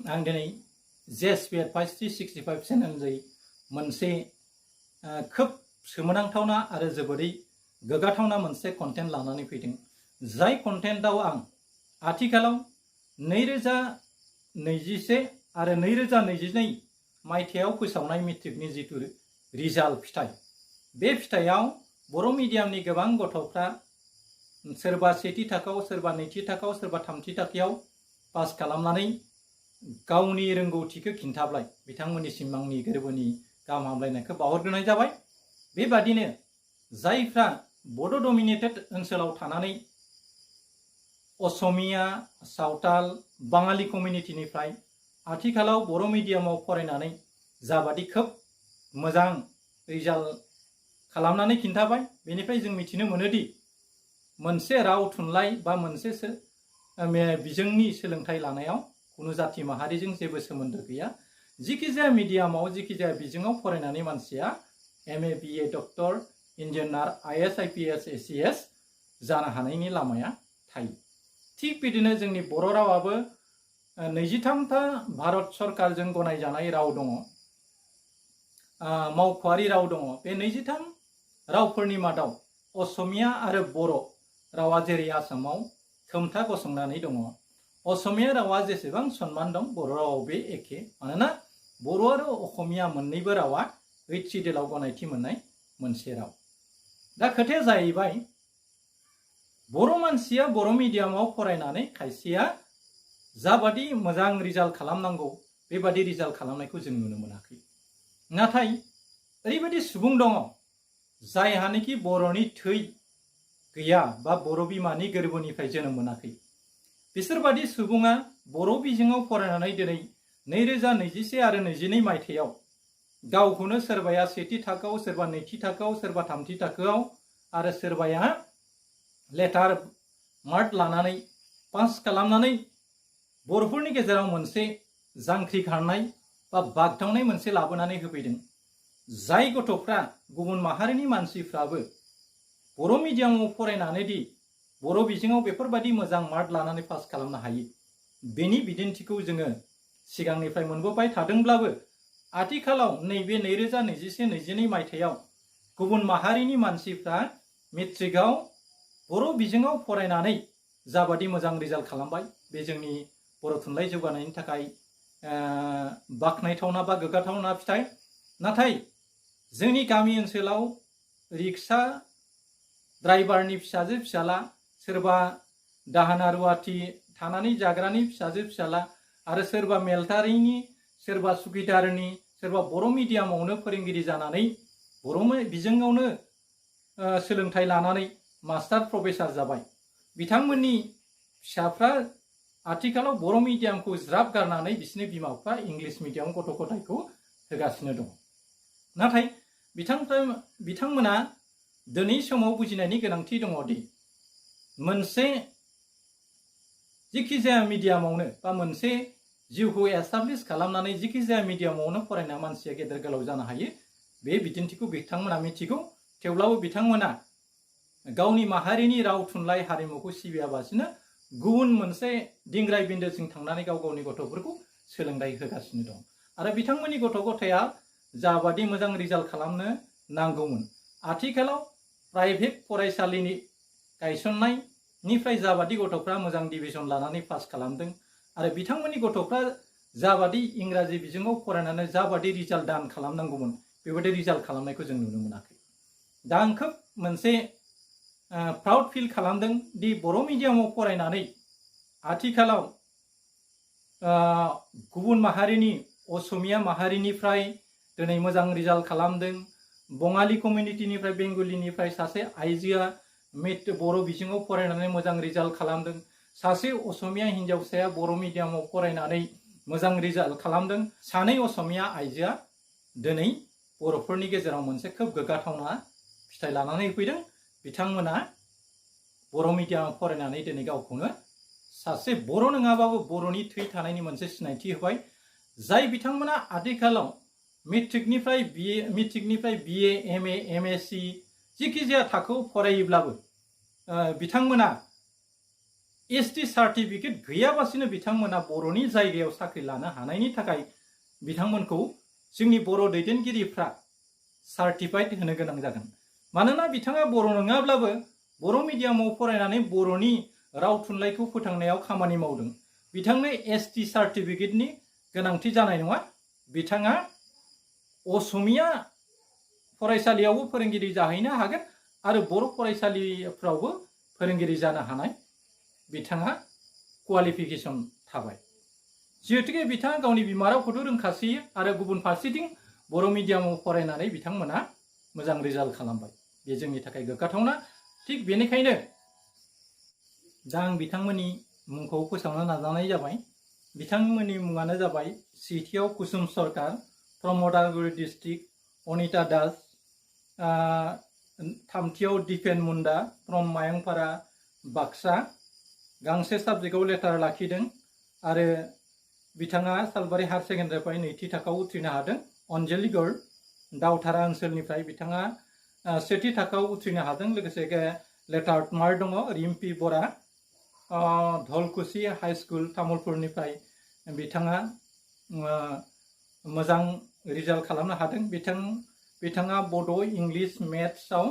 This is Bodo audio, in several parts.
आं दिनै JSP 5365 चेनेलजों मोनसे खोब सोमोनांथावना आरो जोबोरै गोग्गाथावना मोनसे कन्टेन्ट लानानै फैदों। जाय कन्टेन्टआव आं आथिखालाव 2021 आरो 2022 मायथाइयाव फोसावनाय मेट्रिकनि जिथु रिजाल्ट फिथाइ, बे फिथाइयाव बर' मिडियामनि गोबां गथ'फ्रा सोरबा सेथि थाखोआव, सोरबा नैथि थाखोआव, सोरबा थामथि थाखोआव पास खालामनानै गावनि रोंगौथिखौ खिन्थाबाय। बिथांमोननिसिम आंनि गोरबोनि गाहाम हामलायनायखौ बावहरग्रोनाय जाबाय। बेबादिनो जायफ्रा बड' डमिनेटेड ओनसोलाव थानानै असमिया, सावताल, बाङालि कमिउनिटिनिफ्राय आथिखालाव बर' मिडियामाव फरायनानै जाबादि खोब मोजां रिजाल्ट खालामनानै खिन्थाबाय, बेनिफ्राय जों मिथिनो मोनोदि मोनसे राव थुनलाइ बा मोनसे बिजोंनि सोलोंथाइ लानायाव खुनु जाति माहारिजों जेबो सोमोन्दो गैया। जिखिजाया मिडियामाव, जिखिजाया बिजोङाव फरायनानै मानसिया MA, BA, doctor, engineer, IAS, IPS, ACS जानो हानायनि लामाया थायो। थिग बिदिनो जोंनि बर' रावाबो 23था भारत सरकारजों गनायजानाय राव दङ, मावख'आरि राव दङ। बे 23 रावफोरनि मादाव असमिया आरो बर' रावा जेरै आसामाव खोमथा गसंनानै दङ, असमिया रावा जेसेबां सन्मान दं बर' रावाव बे एखे। मानोना बर' आरो असमिया मोननैबो रावा 8th शिड्यूलआव गनायथि मोननाय मोनसे राव। दा खोथाया जाहैबाय, बर' मानसिया बर' मिडियामाव फरायनानै खायसेया जाबादि मोजां रिजाल्ट खालामनांगौ बेबादि रिजाल्ट खालामनायखौ जों नुनो मोनाखै। नाथाय ओरैबायदि सुबुं दङ जायहानिखि बर'नि थै गैया बा बर' बिमानि गोरबोनिफ्राय जोनोम मोनाखै। बिसोरबादि सुबुङा बर' बिजोङाव फरायनानै दिनै 2021 आरो 22 मायथाइयाव गावखौनो सोरबाया सेथि थाखोआव, सोरबा नैथि थाखोआव, सोरबा थामथि थाखोआव आरो सोरबाया लेटार मार्क लानानै पास खालामनानै बर'फोरनि गेजेराव मोनसे जांख्रिखांनाय बा बागदावनाय मोनसे लाबोनानै होफैदों। जाय गथ'फ्रा गुबुन माहारिनि मानसिफ्राबो बर' मिडियामाव फरायनानै दि बर' बिजोङाव बेफोरबायदि मोजां मार्क लानानै पास खालामनो हायो, बेनि बिदिन्थिखौ जोङो सिगांनिफ्राय मोनबोबाय थादोंब्लाबो आथिखालाव नैबे 2021-22 मायथाइयाव गुबुन माहारिनि मानसिफ्रा मेट्रिकआव बर' बिजोङाव फरायनानै जाबादि मोजां रिजाल्ट खालामबाय, बे जोंनि बर' थुनलाइ जौगानायनि थाखाय बाख्नायथावना बा गोग्गाथावना फिथाइ। नाथाय जोंनि गामि ओनसोलाव रिक्सा ड्राइभारनि फिसाजो फिसाला, सोरबा दाहोना रुवाथि थानानै जाग्रानि फिसाजो फिसाला आरो सोरबा मिलिटारिनि, सोरबा सुखिदारनि, सोरबा बर' मिडियामावनो फोरोंगिरि जानानै बर' बिजोङावनो सोलोंथाइ लानानै मास्टार प्रफेसार जाबाय। बिथांमोननि फिसाफ्रा आथिखालाव बर' मिडियामखौ ज्राब गारनानै बिसोरनि बिमाफ्रा इंलिश मिडियाम गथ' गथायखौ होगासिनो दं। नाथाय बिथांमोना दिनै समाव बुजिनायनि गोनांथि दङ दि मोनसे जिखिजाया मिडियामावनो बा मोनसे जिउखौ एस्टाब्लिश खालामनानै जिखिजाया मिडियामावनो फरायना मानसिया गेदेर गोलाव जानो हायो, बे बिदिन्थिखौ बिथांमोना मिथिगौ। थेवब्लाबो बिथांमोना गावनि माहारिनि राव थुनलाइ हारिमुखौ सिबियाबासिनो गुबुन मोनसे दिंग्राय बिन्दोसिम थांनानै गाव गावनि गथ'फोरखौ सोलोंथाइ होगासिनो दं। आरो बिथांमोननि गथ' गथाया जाबादि मोजां रिजाल्ट खालामनो नांगौमोन, आथिखालाव प्राइभेट फरायसालिनि गायसननायनिफ्राय जाबादि गथ'फ्रा मोजां डिभिजन लानानै पास खालामदों आरो बिथांमोननि गथ'फ्रा जाबादि इंराजि बिजोङाव फरायनानै जाबादि रिजाल्ट दान खालामनांगौमोन, बेबादि रिजाल्ट खालामनायखौ जों नुनो मोनाखै। दा आं खोब मोनसे प्राउड फिल खालामदों दि बर' मिडियामाव फरायनानै आथिखालाव गुबुन माहारिनि, असमिया माहारिनिफ्राय दिनै मोजां रिजाल्ट खालामदों। बङालि कमिउनिटिनिफ्राय, बेंगलिनिफ्राय सासे आइजोआ बर' बिजोङाव फरायनानै मोजां रिजाल्ट खालामदों। सासे असमिया हिन्जावसाया बर' मिडियामाव फरायनानै मोजां रिजाल्ट खालामदों। सानै असमिया आइजोआ दिनै बर'फोरनि गेजेराव मोनसे खोब गोग्गाथावना फिथाइ लानानै फैदों। बिथांमोना बर' मिडियामाव फरायनानै दिनै गावखौनो सासे बर' नङाबाबो बर'नि थै थानायनि मोनसे सिनायथि होबाय। जाय बिथांमोना आथिखालाव मेट्रिकनिफ्राय BA, MA, MSc जिखिजाया थाखोआव फरायोब्लाबो बिथांमोना एसटि सार्टिफिकेट गैयाबासिनो बिथांमोना बर'नि जायगायाव साख्रि लानो हानायनि थाखाय बिथांमोनखौ जोंनि बर' दैदेनगिरिफ्रा सार्टिफाइड होनो गोनां जागोन। मानोना बिथाङा बर' नङाब्लाबो बर' मिडियामाव फरायनानै बर'नि राव थुनलाइखौ फोथांनायाव खामानि मावदों। बिथांनो एसटि सार्टिफिकेटनि गोनांथि जानाय नङा। बिथाङा असमिया फरायसालियावबो फोरोंगिरि जाहैनो हागोन आरो बर' फरायसालिफ्रावबो फोरोंगिरि जानो हानाय बिथाङा क्वालिफिकेसन थाबाय। जिहेतुके बिथाङा गावनि बिमा रावखौथ' रोंखासैयो आरो गुबुन फारसेथिं बर' मिडियामाव फरायनानै बिथांमोना मोजां रिजाल्ट खालामबाय। बे जोंनि थाखाय गोग्गाथावना। थिग बेनिखायनो दा आं बिथांमोननि मुंखौ फोसावनो नाजानाय जाबाय। बिथांमोननि मुङानो जाबाय सेथियाव कुसुम सरकार फ्रम उदालगुरि डिस्ट्रिक्ट, अनिता दास, थामथियाव दिपेन मुन्डा फ्रम मायंपारा बाक्सा, गांसे साबजेक्टआव लेटार लाखिदों आरो बिथाङा सालबारि हायार सेकेन्डारिनिफ्राय नैथि थाखोआव उथ्रिनो हादों। अनजलि गौर दावथारा ओनसोलनिफ्राय बिथाङा सेथि थाखोआव उथ्रिनो हादों। लोगोसे लेटार मार्क दङ रिम्पि बरा धलकुसि हाई स्कुल तामुलपुरनिफ्राय बिथाङा मोजां रिजाल्ट खालामनो हादों। बिथाङा बड' इंलिश मेथ्सआव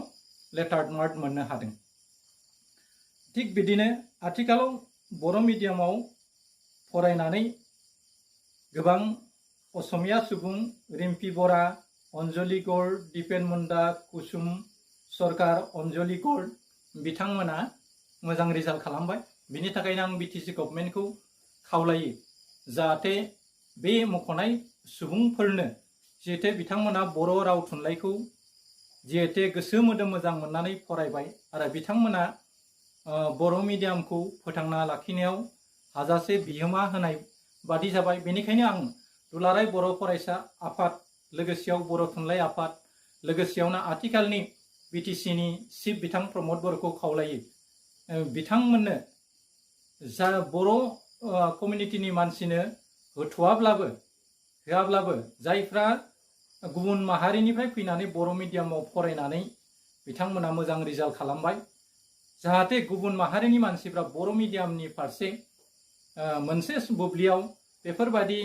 लेटार मार्क मोननो हादों। थिग बिदिनो आथिखालाव बर' मिडियामाव फरायनानै गोबां असमिया सुबुं रिम्पि बरा, अनजलि गौर, दिपेन मुन्डा, कुसुम सरकार, अनजलि गौर बिथांमोना मोजां रिजाल्ट खालामबाय। बिनि थाखायनो आं बिटिसि गभर्नमेन्टखौ खावलायो जाहाथे बे मख'नाय सुबुंफोरनो जिहेतु बिथांमोना बर' राव थुनलाइखौ जिहेतु गोसो मोदोम मोजां मोननानै फरायबाय आरो बिथांमोना बर' मिडियामखौ फोथांना लाखिनायाव हाजासे बिहोमा होनाय बादि जाबाय। बेनिखायनो आं दुलाराय बर' फरायसा आफाद, लोगोसेयाव बर' थुनलाइ आफाद, लोगोसेयावनो आथिखालनि बिटिसिनि चिफ बिथां प्रमद बर'खौ खावलायो बिथांमोननो जा बर' कमिउनिटिनि मानसिनो होआब्लाबो जायफ्रा गुबुन माहारिनिफ्राय फैनानै बर' मिडियामाव फरायनानै बिथांमोना मोजां रिजाल्ट खालामबाय, जाहाथे गुबुन माहारिनि मानसिफ्रा बर' मिडियामनि फारसे मोनसे बुब्लियाव बेफोरबायदि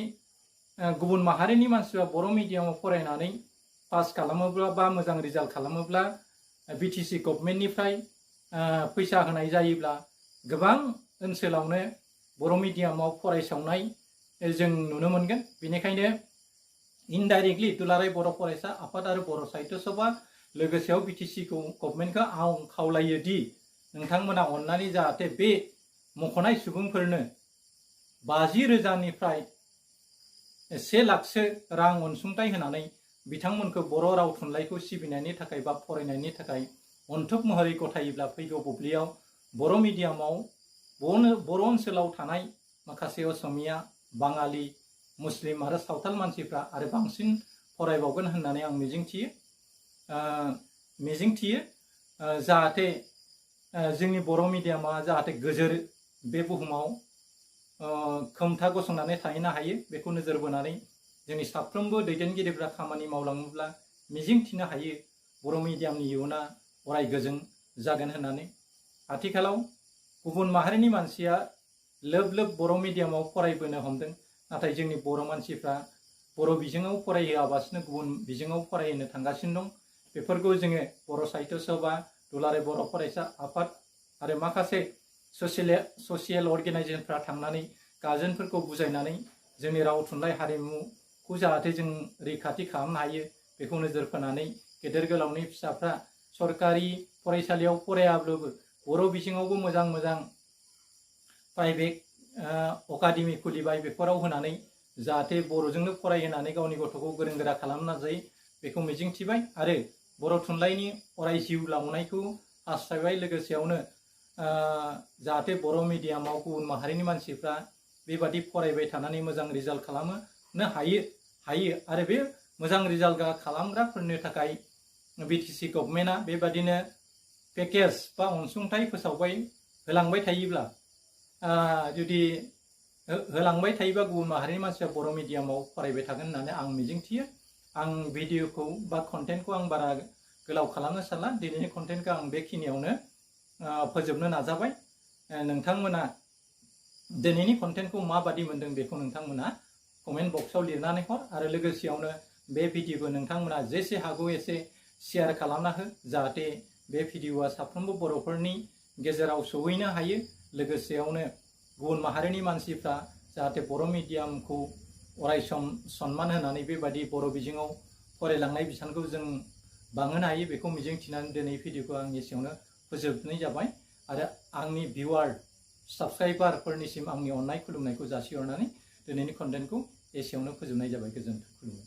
गुबुन माहारिनि मानसिफ्रा बर' मिडियामाव फरायनानै पास खालामोब्ला बा मोजां रिजाल्ट खालामोब्ला बिटिसि गभर्नमेन्टनिफ्राय फैसा होनाय जायोब्ला गोबां ओनसोलावनो बर' मिडियामाव फरायसावनाय जों नुनो मोनगोन। बेनिखायनो इनडाइरेक्टलि दुलाराय बर' फरायसा आफाद आरो बर' साहित्य सभा लोगोसेयाव बिटिसि गभर्नमेन्टखौ आं खावलायो दि नोंथांमोना अननानै जाहाथे बे मख'नाय सुबुंफोरनो 50,000निफ्राय 1 लाखसो रां अनसुंथाइ होनानै बिथांमोनखौ बर' राव थुनलाइखौ सिबिनायनि थाखाय बा फरायनायनि थाखाय अनथोब महरै गथायोब्ला फैगौ बुब्लियाव बर' मिडियामाव बर' ओनसोलाव थानाय माखासे असमिया, बाङालि, मुस्लिम आरो सावथाल मानसिफ्रा आरो बांसिन फरायबावगोन होननानै आं मिजिंथियो जाहाथे जोंनि बर' मिडियामा जाहाथे गोजोर बे बुहुमाव खोमथा गसंनानै थाहैनो हायो, बेखौ नोजोर बोनानै जोंनि साफ्रोमबो दैदेनगिरिफ्रा खामानि मावलाङोब्ला मिजिंथिनो हायो बर' मिडियामनि इयुना अराय गोजों जागोन होननानै। आथिखालाव गुबुन माहारिनि मानसिया लोब लोब बर' मिडियामाव फरायबोनो हमदों, नाथाय जोंनि बर' मानसिफ्रा बर' बिजोङाव फरायहोआबासिनो गुबुन बिजोङाव फरायहोनो थांगासिनो दं। बेफोरखौ जोङो बर' साहित्य सभा, दुलाराय बर' फरायसा आफाद आरो माखासे ससियेल अर्गेनाइजेसनफ्रा थांनानै गार्जेनफोरखौ बुजायनानै जोंनि राव थुनलाइ हारिमुखौ जाहाथे जों रैखाथि खालामनो हायो बेखौ नोजोर होनानै गेदेर गोलावनि फिसाफ्रा सरकारि फरायसालियाव फरायाब्लाबो बर' बिजोङावबो मोजां मोजां प्राइभेट अकाडेमि खुलिबाय, बेफोराव होनानै जाहाथे बर'जोंनो फरायहोनानै गावनि गथ'खौ गोरों गोरा खालामनो नाजायो बेखौ मिजिंथिबाय आरो बर' थुनलाइनि अराय जिउ लावनायखौ हास्थायबाय। लोगोसेयावनो जाहाथे बर' मिडियामाव गुबुन माहारिनि मानसिफ्रा बेबादि फरायबाय थानानै मोजां रिजाल्ट खालामनो हायो आरो बे मोजां रिजाल्ट खालामग्राफोरनि थाखाय बिटिसि गभर्नमेन्टआ बेबादिनो पेकेज बा अनसुंथाइ होलांबाय थायोब्ला गुबुन माहारिनि मानसिया बर' मिडियामाव फरायबाय थागोन होननानै आं मिजिंथियो। आं भिडिअखौ बा कन्टेन्टखौ आं बारा गोलाव खालामनो सानला, दिनैनि कन्टेन्टखौ आं बेखिनियावनो फोजोबनो नाजाबाय। नोंथांमोना दिनैनि कन्टेन्टखौ माबादि मोनदों बेखौ नोंथांमोना कमेन्ट बक्सआव लिरनानै हर आरो लोगोसेयावनो बे भिडिअखौ नोंथांमोना जेसे हागौ एसे शेयार खालामना हो जाहाथे बे भिडिअआ साफ्रोमबो बर'फोरनि गेजेराव सौहैनो हायो लोगोसेयावनो गुबुन माहारिनि मानसिफ्रा जाहाथे बर' मिडियामखौ अरायसम सन्मान होनानै बेबायदि बर' बिजोङाव फरायलांनाय बिसानखौ जों बांहोनो हायो बेखौ मिजिंथिनानै दिनै भिडिअखौ आं एसेयावनो फोजोबनाय जाबाय आरो आंनि भिउआर साबस्क्राइबारफोरनिसिम आंनि अननाय खुलुमनायखौ जासिहरनानै दिनैनि कन्टेन्टखौ एसेयावनो फोजोबनाय जाबाय। गोजोन्थों, खुलुमबाय।